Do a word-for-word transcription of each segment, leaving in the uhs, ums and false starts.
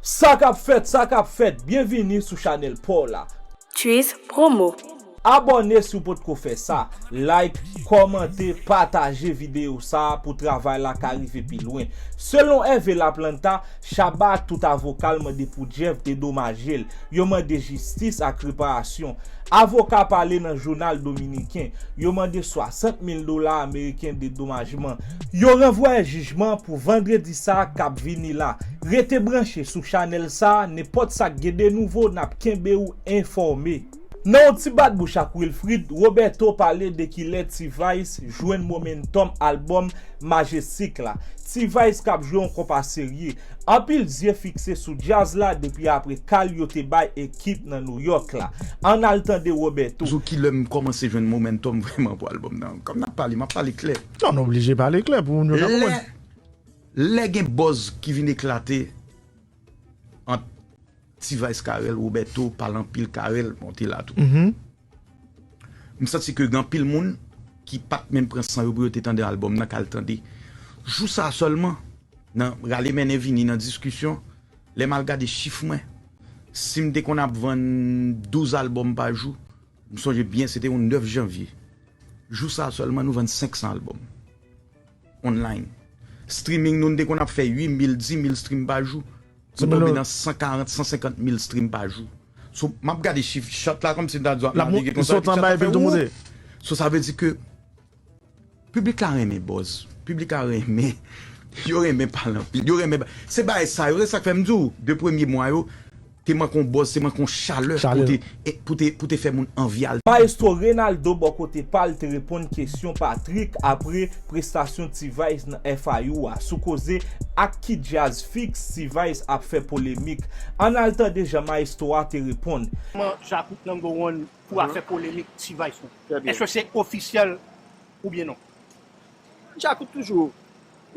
Sa k ap fèt, sa k ap fèt, byenvini sou chanèl pa w la. Twiz Promo. Abòne si w potko fè sa, like, kòmante, pataje videyo sa a pou travay la ka rive pi lwen. Selon Hervé Laplanta, Shabba ak tout avoka l mande pou Jeff dedomaje l. Yo mande jistis ak reparasyon. Avoka pale nan jounal dominiken. Yo mande swasant mil dola ameriken dedomajman. Yo ranvwaye jijman pou vandredi sa k ap vini la. Rete branche sou chanèl sa a, nenpòt sa k gen de nouvo, n ap kenbe w enfòme. Nan yon ti bat bouch ak Wilfrid, Roberto pale de kilè T-Vice jwenn momentum albòm Majestic la. T-Vice k ap jwe yon konpa serye. Anpil zye fikse sou djaz la depi apre kal yo te bay ekip nan New York la. Ann al tande Roberto. Sou kilè m kòmanse jwenn momentum vrèman pou albòm nan. Kòm n ap pale, m ap pale klè. Non, nou oblije pale klè pou moun yo ka konprann. Lè, lè gen buzz ki vin eklate ant T-Vice Carel, Roberto, pale anpil Carel, bon, te la tou. Mhm. M santi ke gen anpil moun ki pa t menm pran san yo pou yo te tande albòm nan, k al tande. Jou sa a sèlman, nan rale mennen vini, nan diskisyon, lè m al gade chif mwen, si m te konn ap vann douz albòm pa jou, m sonje byen, se te yon nèf janvye. Jou sa a sèlman, nou vann senk san albòm online. Streaming nou, nou te konn ap fè uit mil, dis mil stream pa jou. Nou tonbe nan san karant, san senkant mil stream pa jou. So, m ap gade chif chat la kòmsi m ta di w ap navige konsa, epi chat la fè woup. So, sa vle di ke piblik la renmen buzz. Piblik la renmen. Yo renmen pale anpil. Yo renmen ba-, se bagay sa yo. Se sa k fè m di w, de premye mwa yo, te manke yon buzz, te manke yon chalè pou te, e, pou te, pou te fè moun anvi al. Maestro Reynaldo bò kote pa l te reponn kesyon Patrick apre prestasyon T-Vice nan F I U a sou koze ak ki djaz fiks T-Vice ap fè polemik. Ann al tande jan Maestro a te reponn. Kòman Djakout number one pou afè polemik T-Vice lan? Èske se ofisyèl oubyen non? Djakout toujou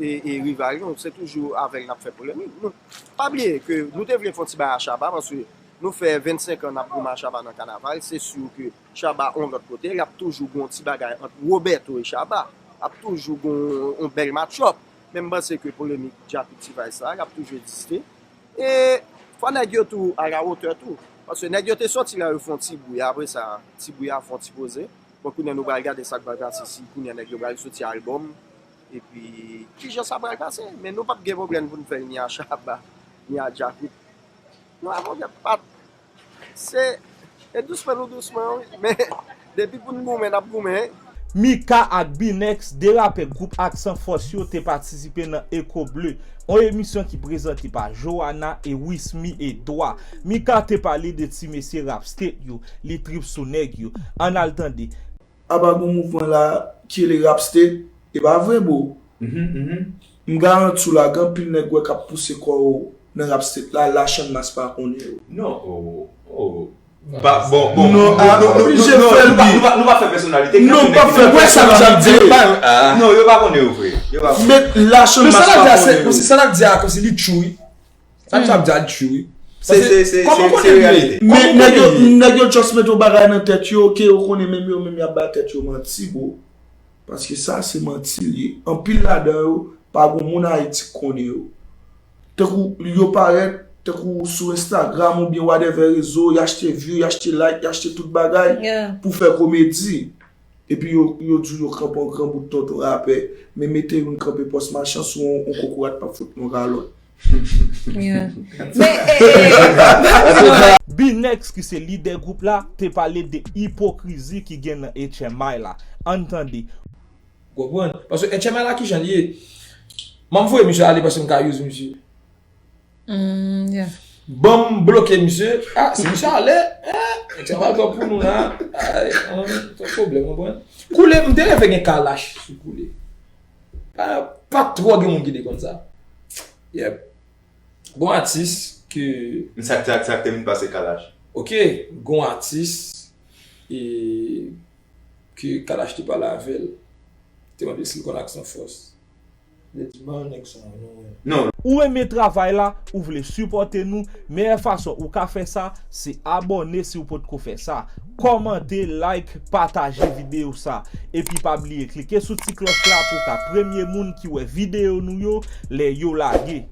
e, e rival nou, se toujou avè l n ap fè polemik. Nou, pa bliye ke nou te vle fè yon ti bagay a Shabba, paske nou fè vennsenk an n ap goumen a Shabba nan kanaval, se si ke Shabba yon lòt kote, l ap toujou gen yon ti bagay ant Roberto e Shabba, ap toujou gen yon, yon bèl match-up. Men m panse ke polemik Djakout T-Vice sa, l ap toujou egziste. E fò nèg yo tou a la wotè tou. Paske nèg yo te soti la, yo fè yon ti bri, apre sa, ti bri a fè yon ti poze. Bon, kounye a nou pral gade sa k pral pase, si kounye a nèg yo pral soti albòm, epi kijan sa pral pase. Men nou p ap gen pwoblèm pou n fè l ni a Shabba, ni a Djakout. Nou avè w, pa t, se, e dousman nou dousman, wi, men depi pou n goumen, n ap goumen. Mika ak Binex, de rapè gwoup Aksan Fòs yo, te patisipe nan Echo Bleu, yon emisyon ki prezante pa Joana e Wismy Edouard. Mika te pale de ti mesye Rap State yo, li trip sou nèg yo. Ann al tande. Apa gon mouvman la ki rele Rap State? E pa vre, bro. Mhm, mhm. M garanti w la, gen anpil nèg wè k ap pouse kò yo nan Rap State la, la Channmas pa konnen yo. Non, oh, oh. Pa, bon, bon, non, nou, a, nou, nou, oblije nou, fè l nou pa, di. Nou pa, nou pa fè pèsonalite. Non, m pa fè pèsonalite. Non, yo pa konnen yo vre. Yo pa konnen. Men la Channmas pa konnen yo. Sa l ap di a, se, se sa l ap di a, kòmsi li true, wi. Sa l ap di a, li true, wi. Se, se, se, se, se reyalite. Men nèg yo, nèg yo just mete yon bagay nan tèt yo, ke yo konnen menm yo menm y ap bay tèt yo manti, bro. Paske sa se manti l ye. Anpil ladan yo, pa gon moun Ayiti k konnen yo. Tankou yo parèt, tankou sou Instagram oubyen whatever rezo, y achte view, y achte like, y achte tout bagay pou fè komedi. Epi yo, yo di w yo kanpe yon granbout tonton rapè, men mete youn kanpe pòs machan sou yon, yon kokorat p ap fout yon kalòt. Yeah. Men, e, e, Binex, ki se lidè gwoup la, te pale de ipokrizi ki gen nan H M I la. Ann tande. Konprann? Paske H M I la, kijan l ye? M ap voye misye ale paske m ka use misye. Mm, yeah. Ban m bloke misye. Ah, si misye ale, eh, nèg sa pral pran pou nou la. Ay, an, se yon pwoblèm, konprann? Koulé, m te reve gen Kalash sou Koulé. Pa, pa twò gen moun ki te konn sa. Yep. Gon atis ke... Men sa, sa, sa k te vin pase Kalash? Ok, gon atis e ke Kalash te pale avè l. Te mande si l konn Aksan Fòs. Li di, "Man, nèg sa, non." Non. Ou renmen travay la, ou vle sipòte nou, meyè fason ou ka fè sa, se abòne si w potko fè sa. Kòmante, like, pataje videyo sa. Epi pa bliye klike sou ti klòch la pou w ka premye moun ki wè videyo nou yo lè yo lage.